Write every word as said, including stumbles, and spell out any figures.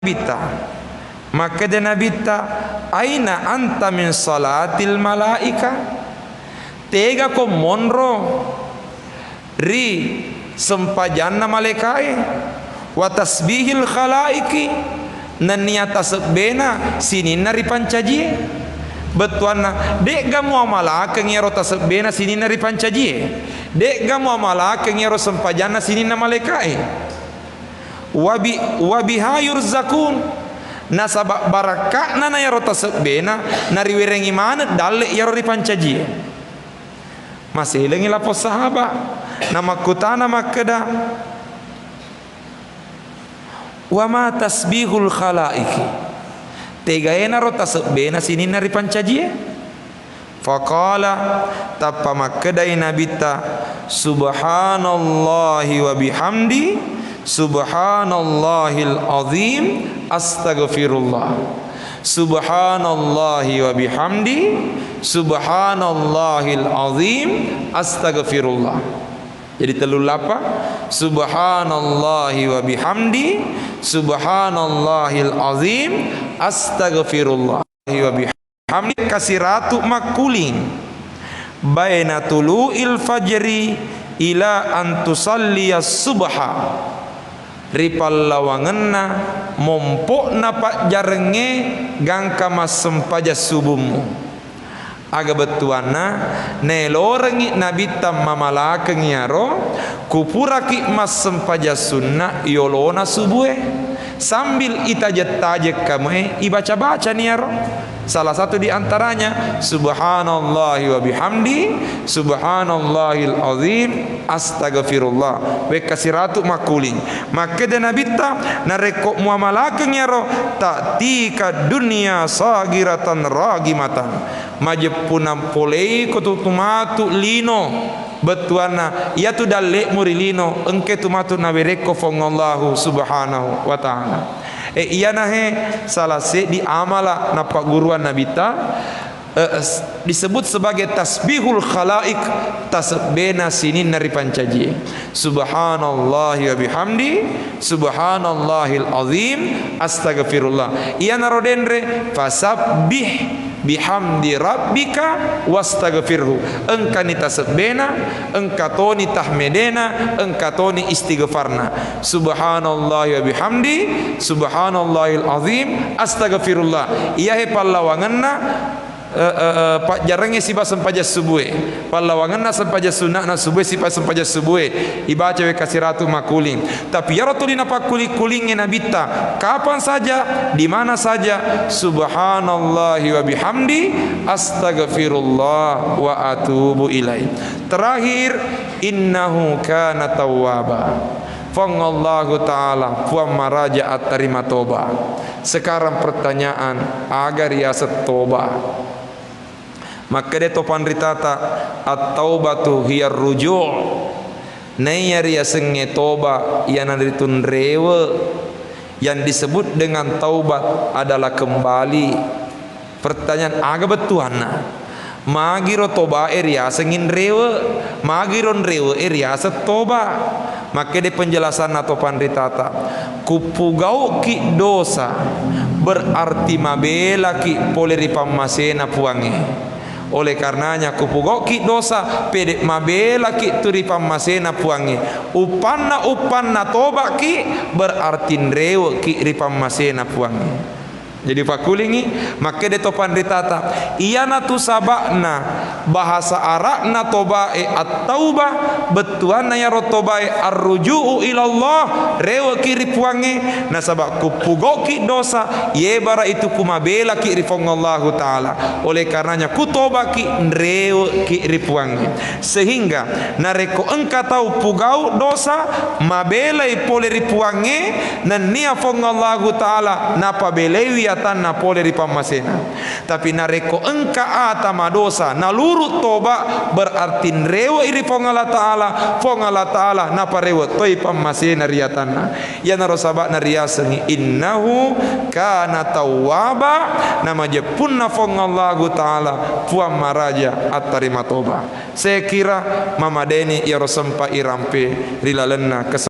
Nabitta. Makkeda Nabitta, "Aina anta min salatil malaika?" Tegako monro ri sempajanna malaikae, wa tasbihil khalaiki, nennia tasebbena sininna ripancajie. Bettuanna, de'ga muamalakeng iyaro tasebbena sininna ripancajie? De'ga muamalakeng iyaro sempajanna sininna malaikae? Wabi-, wabiha yurzakun. Nasaba barakka'na na iyaro tasebbena, nariwerengi maneng dalle iyaro ripancajie. Maselengi lapong sahaba, namakkutana makkeda, "Wa ma tasbihul khalaiki?" Tegaenaro tasebbena sininna ripancajie? Faqala, tappa makkedai Nabitta, "Subhanallahi wa bihamdi, subhanallahil azim, astaghfirullah. Subhanallahi wa bihamdi, subhanallahil azim, astaghfirullah." Jadi tellu lappa, "Subhanallahi wa bihamdi, subhanallahil azim, astaghfirullah." Wa bihamdi, kasiratu makkuling baina tulu'il fajri ila an tusalliya subha, ri pallawangenna mompo'na pajjarengnge gangka massempajang subummu. Aga bettuanna, naelorengngi Nabitta mamalakeng iyaro, kupuraki massempajang sunna yolona subue. Sambil itajeng-tajeng kamu'e, ibaca-bacani iyaro. Salah satu di antaranya, "Subhanallahi wa bihamdi, subhanallahil azim, astaghfirullah." Wekka siratu makkuling. Makkeda Nabitta, "Narekko muamalakeng iyaro, ta'tika dunya sagiratan ragimatan." Majeppunna poleiko tu, tu matu lino. Bettuanna, iyatu dalle'mu ri lino, engka tu matu nawerekko Fuang Allahu Subhanahu wa Ta'ala. E, iyanahe salah seddi amala nappagguruang Nabitta, e, s-, disebut sebagai tasbihul khalaik, tasebbena sininna ripancajie. Subhanallahi wa bihamdi, subhanallahil azim, astaghfirullah. Iyanaro denre, fasabbih bihamdi rabbika wastaghfirhu. Engkani tasebbena, engka toni tahmedena, engka toni istighfarna. Subhanallahi wa bihamdi, subhanallahil azim, astaghfirullah. Iyahe pallawangenna, eh, eh, eh, pajjarengnge siba sempajang subue. Pallawangenna sempajang sunna'na subue siba sempajang subue. Ibaca wekka siratu makkuling. Tapi iyaro tuli napakkuling-kulingnge Nabitta, kapan saja, di mana saja, "Subhanallahi wa bihamdi, astaghfirullah wa atubu ilaih." Terakhir, "Innahu kana tawwaba." Fuang Allahu Ta'ala, Puang maraja attarima toba. Sekarang pertanyaan, aga riaseng toba? Makkeda to panritata, "At-taubatu hiyar ruju'." Naiya riasengnge toba, iyanaritu nrewe. Yang disebut dengan taubat adalah kembali. Pertanyaan, aga bettuanna? Magiro tobae riasengngi nrewe? Magiro nrewe e riaseng toba? Makkeda penjelasanna to panritata, "Kupugau'ki dosa, berarti mabelaki pole ri pammasena Puangnge. Oleh karenanya, kupugau'ki dosa, pede mabelaki tu ri pammasena Puangnge. Uppanna, uppanna toba'ki, berarti nreweki ri pammasena Puangnge." Jadi pakkulingi, makkeda to panritata, iyanatu saba'na bahasa Arabna tobae at-taubah, bettuanna iyaro tobae ar-ruju'u ilallah, reweki ri Puangnge, nasaba kupugau'ki dosa, yebara itu kumabelaki ri Fuang Allahu Ta'ala. Oleh karenanya kutobaki, nreweki ri Puangnge. Sehingga narekko engka tau pugau dosa, mabelai pole ri Puangnge, nennia Fuang Allahu Ta'ala napabelaiwi atanna pole ri pammasena. Tapi narekko engka ata madosa, naluru toba, berarti nrewei ri Fuang Allah Ta'ala, Fuang Allah Ta'ala naparewe toi pammasena ri atanna. Iyanaro saba'na riasengngi innahu kana tawwaba, namajeppunna Fuang Allahu Ta'ala, Puang maraja attarima toba. Saya kira mamadeni iyaro sempa irampe ri lalenna kes-